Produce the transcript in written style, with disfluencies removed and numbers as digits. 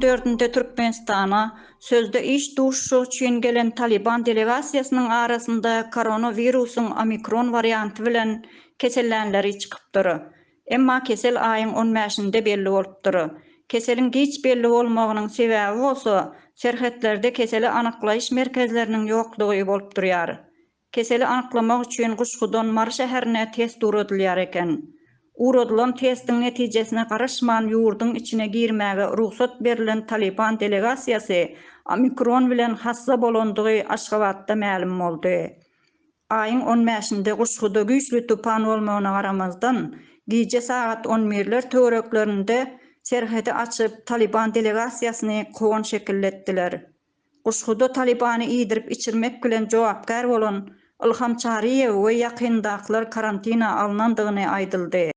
on dördünde Türkmenistana sözde iş duşuşygy üçin gelen Talyban delegasiýasynyň arasynda koronawirusyň omikron warianty bilen kesellänleri çykypdyr. Emma kesel aýyň on bäşinde belli bolupdyr. Keseliň giç belli bolmagynyň sebäbi bolsa, serhetlerde keseli anyklaýyş merkezleriniň ýoklugy bolup durýar. Keseli anyklamak üçin Guşgudan Mary şäherine test ugradylýar eken. Ugradylan testiň netijesine garaşman ýurduň içine girmäge rugsat berlen Talyban delegasiýasy omikron bilen hassa bolandygy Aşgabatda mälim boldy. Aýyň on bäşinde Guşguda güýçli tupan bolmagyna garamazdan, gije sagat on birler töwereklerinde serhedi açyp Talyban delegasiýasyny kowan şekilli etdiler. Guşguda Talybany iýdirip-içirmek bilen jogapkär bolan Ylham Çaryýew we ýakyndakylar karantina alnandygyny aýdyldy.